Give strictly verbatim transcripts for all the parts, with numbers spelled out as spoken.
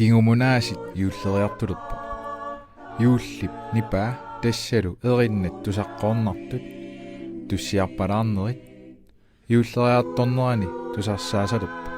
Kingumunaasiit juulleriartulerpoq. Juullip nipaa tassalu erinnat tusaqqoornartut tussiarpalaarnerit juulleriartornerani tusarsaasalerpoq.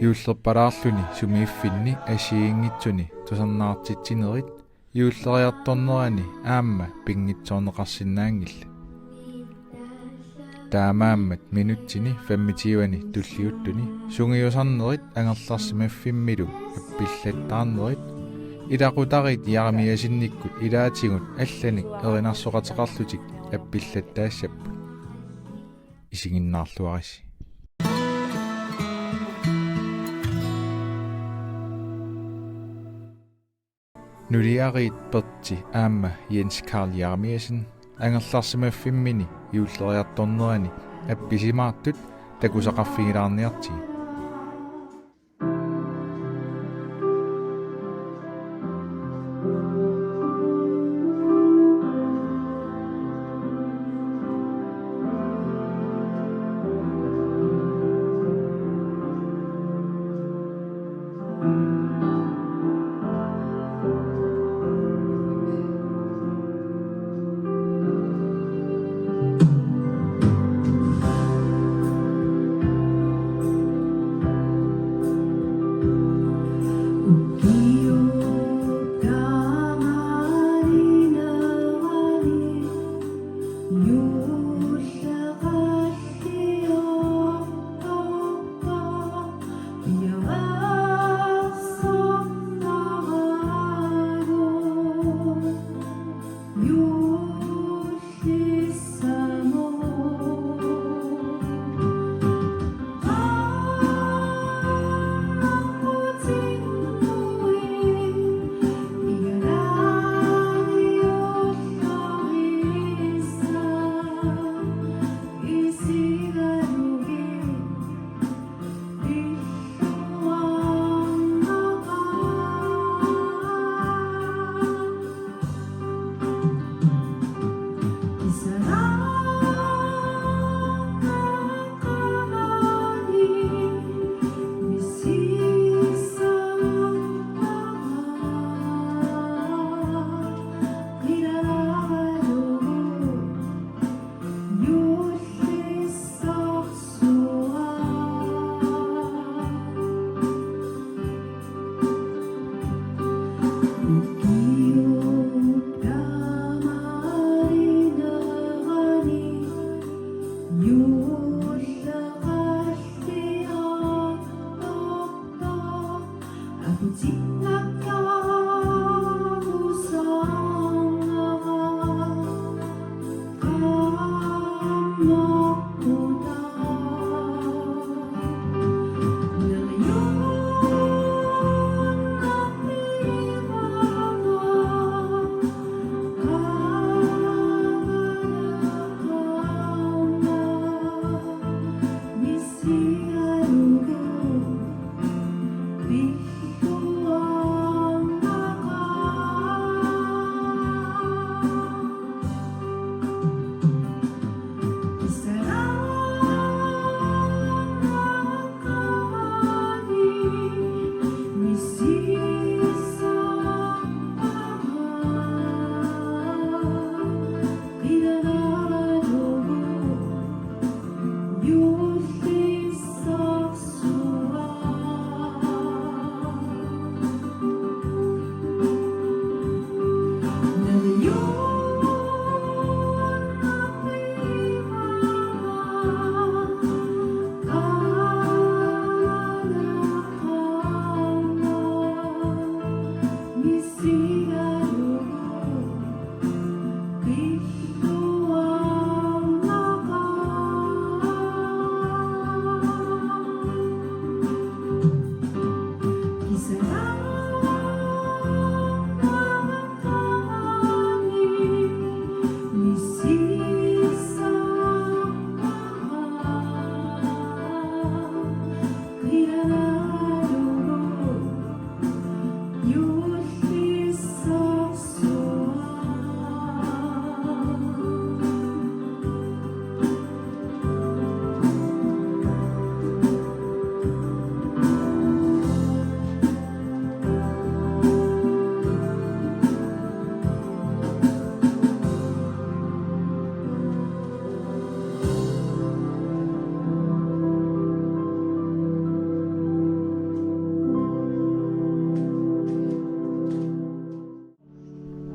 Juullerpalaarluni sumiiffinni assigiinngitsuni tusarnaartitsinerit juulleriartornerani aamma pinngitsoorneqarsinnaanngillat. Taamaammat minutsini femogtyveni tulliuttuni sungiusarnerit angerlarsimaffimmilu appillattaarnerit ilaqutariit Jeremiasinikkut ilaatigut allanik erinarsoqateqarlutik appillattaassapput. Isiginnaarluarisi. Nuliariit Pertsi aamma Jens Karl Jeremiassen angerlarsimaffimmini juulleriartornerani appisimaartut takusaqarfigilaarniartigit.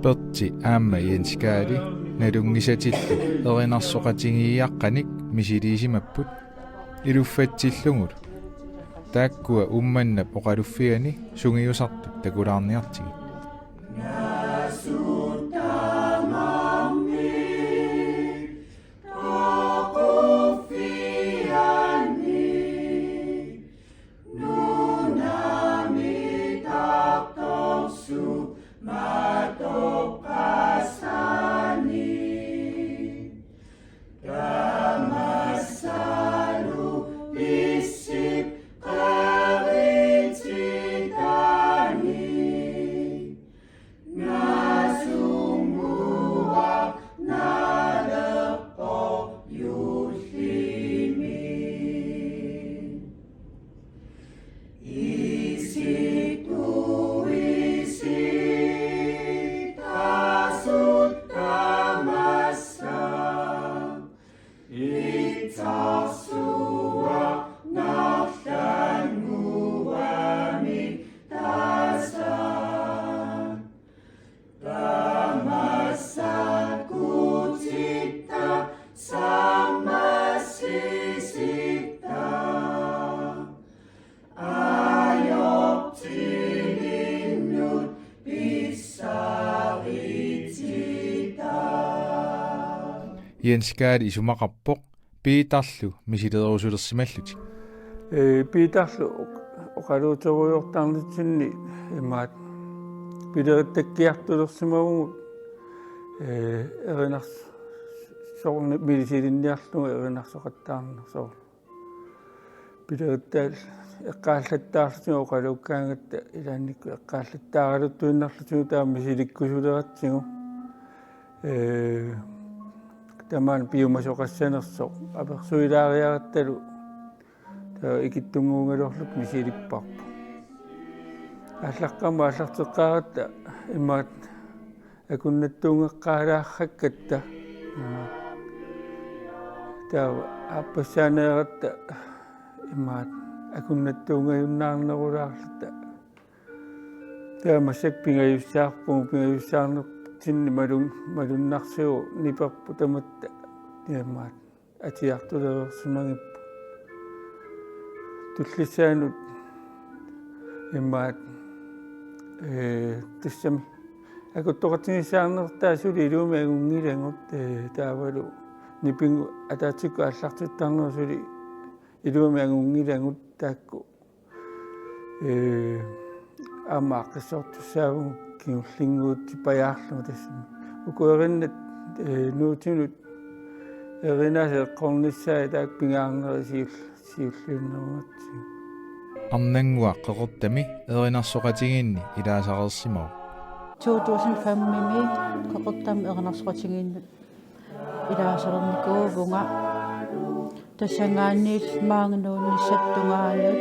Perti aamma Jens Kaali nalunngisatillu erinarsoqatigiiaqqanik misiliisimapput iluffatsillugulu. Taakkua Uummannap oqaluffiani sungiusartut takulaarniartigit. Jens Kaali isumaqarpoq Piitarlu misileerusulersimallutik. Ee, Piitarlu oq-, oqaluuterujoortarnitsinni imaat pilerittakkiartulersimavugut, ee, erinars-, soorlu misilinniarlugu erinarsoqattaarneq soorlu. Pilerittaal eqqaallattaarlutigu oqaluukkaangatta ilaannikkut eqqaallattaaraluttuinnarlutigu taama misilikkusuleratsigu. Ee, tamaana piumasoqassanersoq apersuilaariarattalu taava ikittunnguugaluarluta misilipparput. Aallaqqaammut aallarteqqaaratta imaat akunnattuunngeqqaalaarrakkatta. Taava aappassaaneeratta imaat akunnattuunngajunnaarnerulaarluta. Taava massakkut pingajussaarpugut, pingajussaarnertsinni malun-, malunnarsivoq niperput tamatta imaat atiartulereersimagipput. Tullissaanut imaat, ee, tassami akuttoqatigiissaarnertaa suli iluamik angunngilagut, ee, taavalu nipigut ataatsikkut aallartittarnerat suli iluamik angunngilagut taakku. Ee, aamma aaqqissoortussaavugut kingullinnguutsipajaarlugu tassami. Uku erinnat, ee, nuutinut erinaasa eqqornissaat taakku pingaarnerit siul-, siulliunnerugatsigu. Arnannguaq Qeqertami erinarsoqatigiinni ilaasareersimavoq. To tusind fem-imi Qeqertami erinarsoqatigiinnut ilaasalernikuuvunga. Tassanngaanniit maanga nuunnissap tungaanut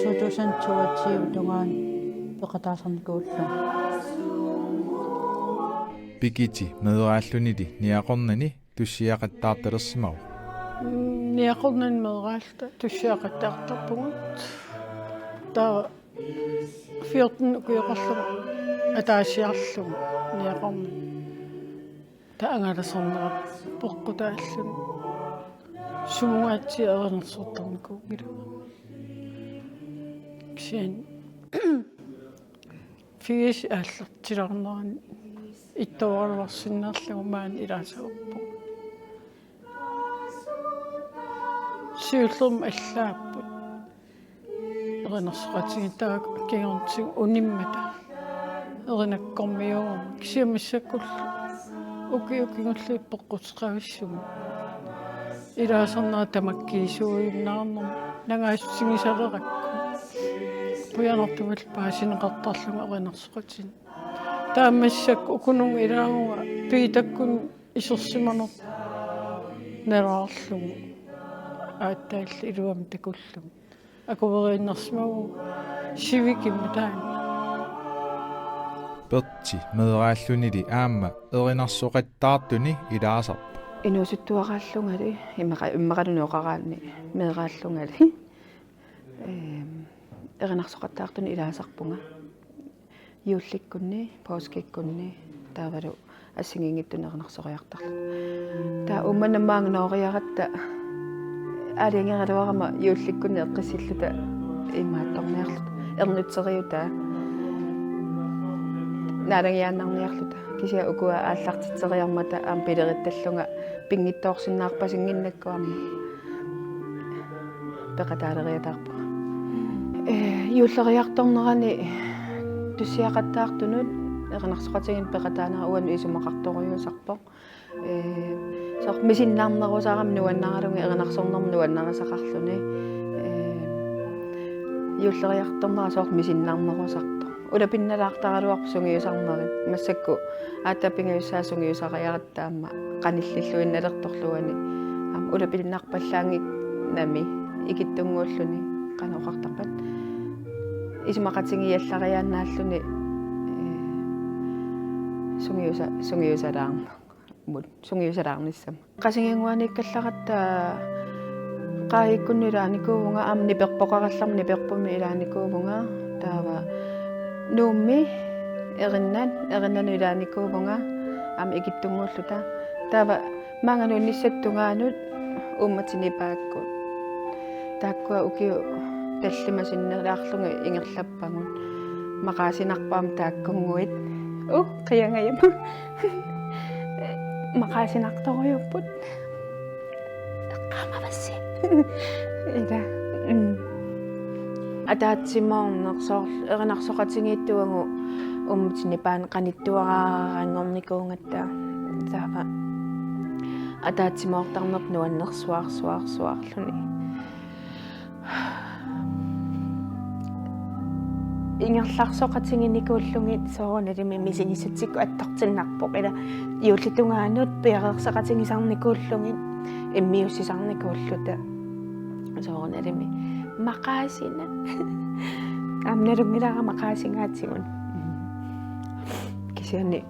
to tusind toogtyve tungaanut peqataasarnikuullunga. Pikiti meeraallunili niaqornani tussiaqattaartalersimavoq. Niaqornani meeraalluta tussiaqattaartarpugut. Taava fjorten ukioqarlunga ataasiarlugu niaqornani. Taava angalasarnera peqqutaalluni. Sumugaatsiaq erinarsortarnikuunngilanga. Kisianni firs aallartilaarnerani ittoorluarsinnaallunga maani ilaasagarput. Siullermik allaapput. Erinarsoqatigiit taakku kingornatigut unimmata. Erinakkormiuugamik kisianni massakkullu ukiut kingulliit peqquteqavissumik. Ilaasarnera tamakkiisuujunnaarnermik nangaassutigisalerakku. Qujanartumik paasineqartarlunga erinarsoqatigiinni. Taava massakkut ukununnga ilaavunga Piitakkut isersimanerput nalaarlugu. Aatsaallu iluamik takullugit. Akueriinnarsimavugut sivikimmi taanna. Perti meeraallunili aamma erinarsoqattaartuni ilaasarpoq. Inuusuttuaraallungali immaqa-, immaqaluunniit oqaraanni meeraallungali. Ehm, erinarsoqattaartuni ilaasarpunga. Juullikkunni, påskikkunni, Taavalu assigiinngitsunik erinarsooriartarluta. Taava uummannammaanga nooriaratta aalajangeraluarama juullikkunni eqqissilluta imaattorniarluta. Ernutseriutaa. Naalagiaannarniarluta. Kisianni ukua aallartitseriarmata aamma pilerittarlunga pinngitsoorsinnaarpasinngikkunnginnakku aamma peqataaleriataarpunga. Ee, juulleriartornerani tussiaqattaartunut erinarsoqatigiinnik peqataanera uannut isumaqartorujussuusarpoq. Ee, soorlu misinnarnerusarami nuannaralugu erinarsornermik nuannarisaqarluni. Ee, juulleriartornera soorlu misinnarnerusartoq. Ulapinnalaartaraluarpoq sungiusarnerit. Massakkut aatsaat pingajussaat sungiusariaratta aamma qanillilluinnalertorluani. Aamma ulapinnarpallaanngikkunami ikittunnguulluni qanoq oqartarpat. Isumaqatigiallariaannaalluni, ee, sungiusa-, sungiusalaarnermut, sungiusalaarnissamut. Qasigiannguaniikkallaratta qaagikkunnut ilaanikuuvunga aamma niperpoqarallarmat niperpummi ilaanikuuvunga. Taava Nuummi erinnat, erinnanut ilaanikuuvunga aamma ikittunnguulluta. Taava maanga nuunnissatta tungaanut uummatit nipaakkut. Taakkua ukiut tallimat sinnalaarlugit ingerlappagut. Maqaasinarpoq aamma taakkunnguit. Uh, qiagajama. Maqaasinartorujuupput. Eqqaamavassi. Ila. Mm. Ataatsimoorneq soorlu erinarsoqatigiittuagut uummatit nipaat qanittuaraaraanngornikuugatta. Taava ataatsimoortarneq nuannersuarsuarsuarluni. Ingerlarsoqatiginikuullugit soorunalimi misigissutsikkut attortinnarpoq ila juullitungaanut piareersaqatigisarnikuullugit immiussisarnikuulluta soorunalimi maqaasina. Aamma nalunngilara maqaasigaatigut. Kisianni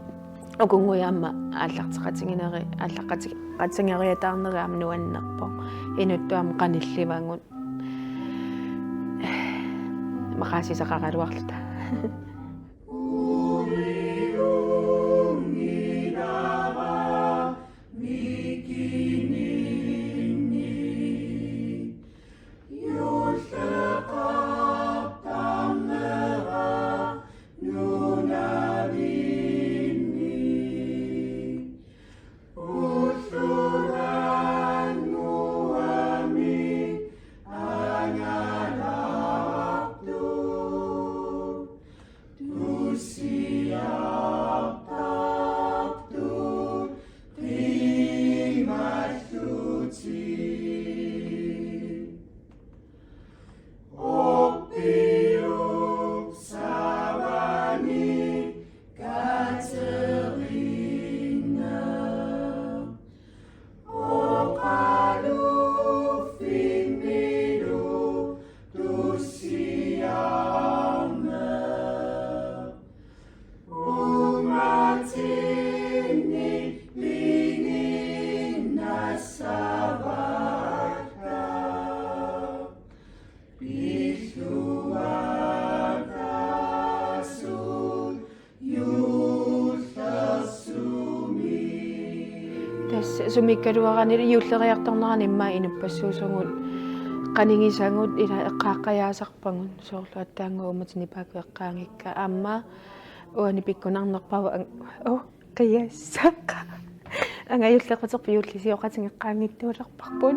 ukunnguit aamma aallarteqatigineri, aallaqqati-, qatigeriataarneri aamma nuannerpoq. Inuttut aamma qanillivagut. Maqaasisaqaraluarluta. Tassa sumiikkaluarani juulleriartornerani immaqa inuppassuusugut, qanigisagut ila eqqaaqqajaasarpagut, soorlu aatsaannguaq uummatit nipaakkut eqqaagikka aamma uani pikkunarnerpaavoq ang-, oh, qiassaaq. Angajullequterput juullisioqatigeqqaanngitsuulerparput.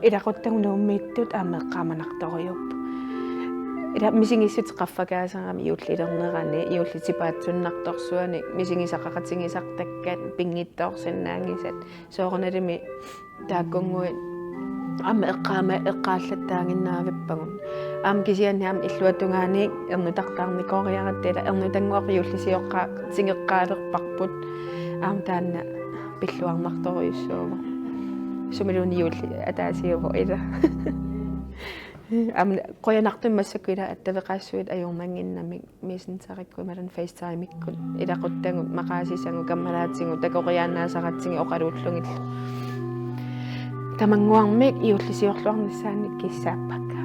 Ilaquttagut Nuummiittut aamma eqqaamanartorujuupput. Ila misigissutsit qaffakaasarami juullilernerani, juullip tipaatsunnartorsuani misigisaqaqatigisartakkat pinngitsoorsinnaanngisat. Soorunalimi taakkunnguit aamma eqqaama-, eqqaallattaaginnavippagut. Aamma kisianni aamma illuatungaani ernutartaarnikooriaratta ila ernutannguaq juullisioqqaatigeqqaalerparput. Aamma taanna pilluarnartorujussuuvoq. Sumiluunniit juulli ataasiuvoq ila. Aamma qujanartumik massakkut ila attaveqaassuit ajornannginnamik Messengerikkut imaluunniit FaceTime-ikkut ilaquttagut, maqaasisagut, kammalaatigut, takoriaannaasaratsigit oqaluullugillu. Tamannguarmik juullisiorluarnissaannik kissaappakka.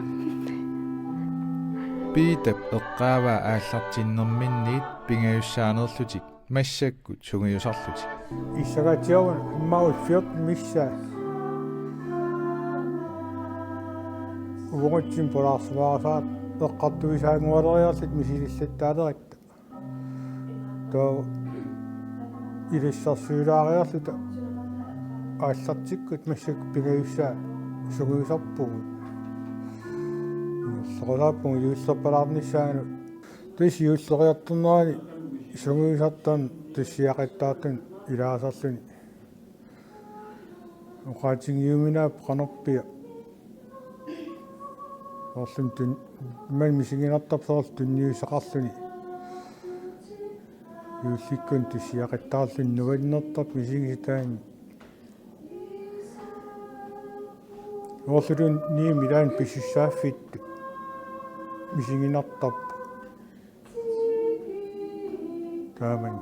Piitap eqqaavaa aallartinnerminniit pingajussaanerlutik massakkut sungiusarlutik. Issagatsiavun immagut fjorten missaa. Uungatsin pulaarsimaarsaat eqqartuisaanngualeriarluta misilillattaaleratta. Taava ilissarsiulaariarluta aallartikkutta massakkut pingajussaa sungiusarpugut. Soqosaappugut juullerpalaarnissaanut. Tassa juulleriartornerani sungiusartarneq tussiaqattaarluni ilaasarluni. Oqaatigiuminaappoq qanorpiaq. Soorlumi tun-, imannak misiginartarpoq soorlu tunniussaqarluni. Juullikkunni tussiaqattaarluni nuannertarpoq misigisat taanna. Soorluluunniit ilaanni pisussaaffittut misiginartarpoq. Taamani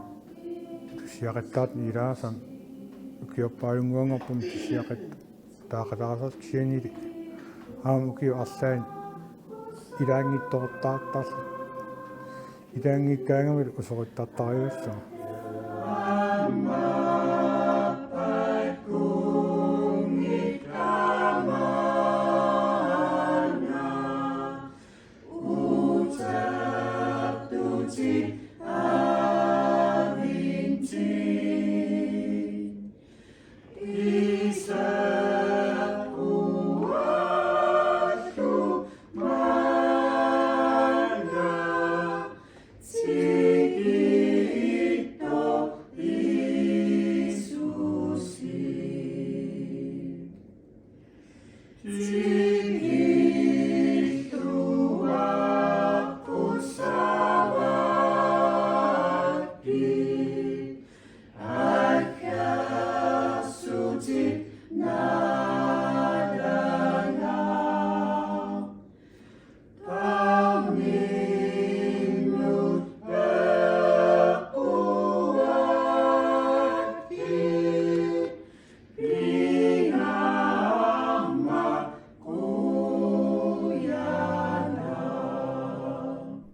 tussiaqattaarluni ilaasarneq ukiorpaalunnguanngorput tussiaqattaaqataasarluni kisiannili aamma ukiut arlaanni ilaanngitsoortartarluni. Ilaanngikkaangamilu usorittartariaqarluni.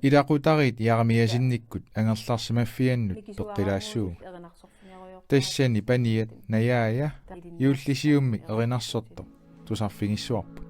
Ilaqutariit Jeremiassennikkut angerlarsimaffiannut peqqilaassuugut. Tassani paniat Najaaja juullisiummi erinarsortoq tusarfigissavarput.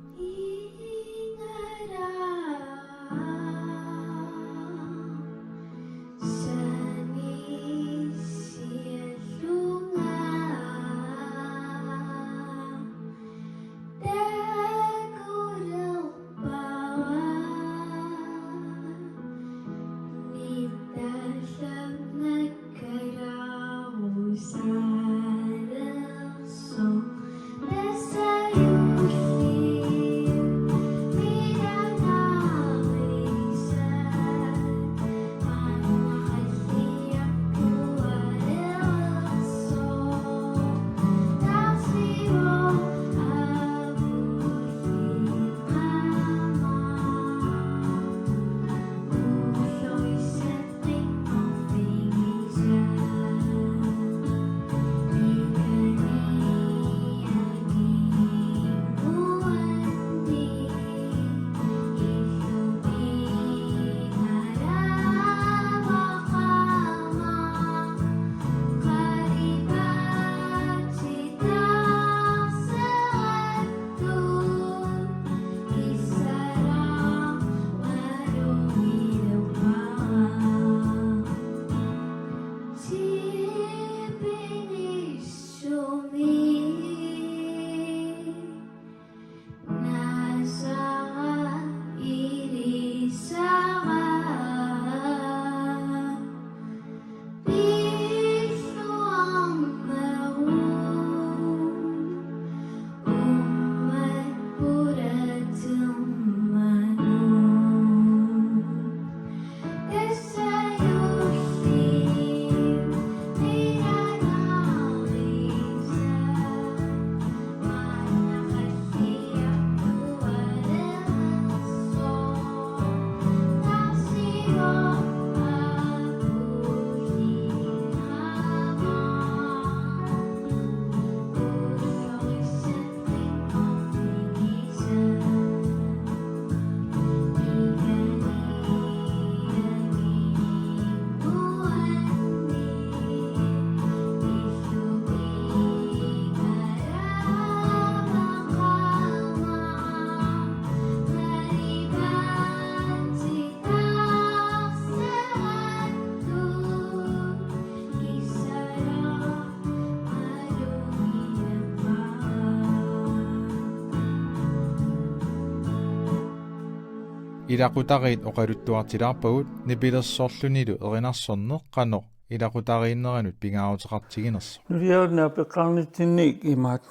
Ilaqutariit oqaluttuartilaarpagut nipilersorlunilu erinarsorneq qanoq ilaqutariinneranut pingaaruteqartiginersoq. Nuliaruna peqqarnitsinni imaat,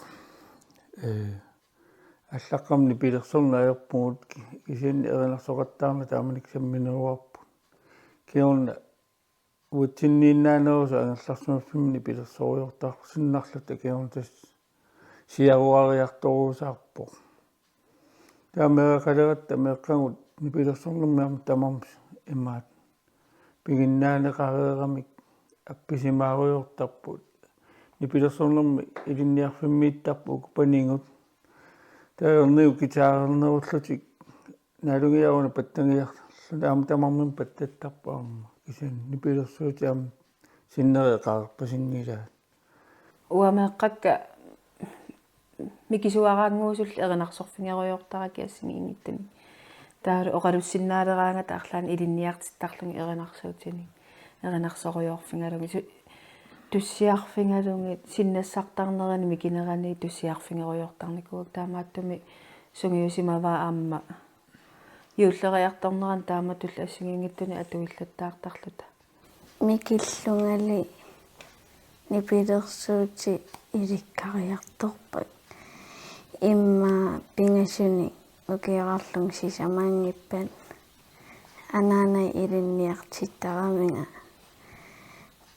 ee, allaqqammi nipilersorneq ajorpugut, kisianni erinarsoqattaarneq taamanikkut sammineruarput. Kingorna uatsinniinnaanerusoq angerlarsimaffimmi nipilersorujoortarsinnarluta kingorna tassa siaruariartorusaarpoq. Taava meeraqaleratta meeqqagut nipilersornermi aamma tamarmik imaat piginnaaneqareeramik appisimaarujoortarput. Nipilersornermi ilinniarfimmiittarput ukua panigut. Taava ernigut guitarernerullutik naalungiaruna pattagiarluni aamma tamarmik pattattarput aamma. Kisianni nipilersuutit aamma sinneri eqareerpasinngilaa. Uanga meeqqakka mikisuaraannguusulli erinarsorfigerujoortarakkit assigiinngitsunik. Taavalu oqalussinnaaleraangata arlaannik ilinniartittarlugit erinarsuutinik. Erinarsorujoorfigalugit su-, tussiarfigalugit sinnassartarnerani mikinerani tussiarfigerujoortarnikuuakka, taamaattumik sungiusimavaa aamma juulleriartornerani taamatulli assigiinngitsunik atuillattaartarluta. Mikillungali nipilersuutit ilikkariartorpakka. Immaqa pingasunik ukioqarlunga sisamaanngippat anaanai ilinniartittaraminga.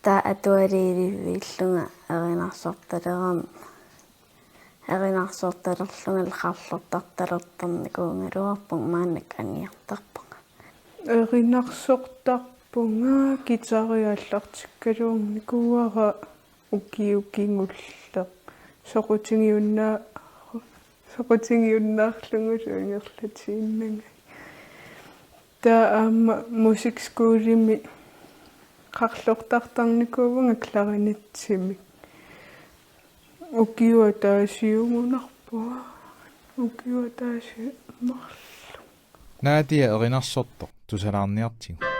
Taava atualiivillunga erinarsortalerama, erinarsortalerlunga qarlortartalertarnikuugaluarpunga, maannakkut angiartarpunga. Erinarsortarpunga, guitari aallartikkaluarnikuuara ukiut kingulleq. Soqutigiunnaa-, soqutigiunnaarlugulu ingerlatiinnagit. Taava aamma musikskolimi qarlortartarnikuuvunga klarinetsimik. Ukioq ataasiugunarpunga. Ukioq ataasiugunarlunga. Nadia erinarsortoq tusalaarniartigu.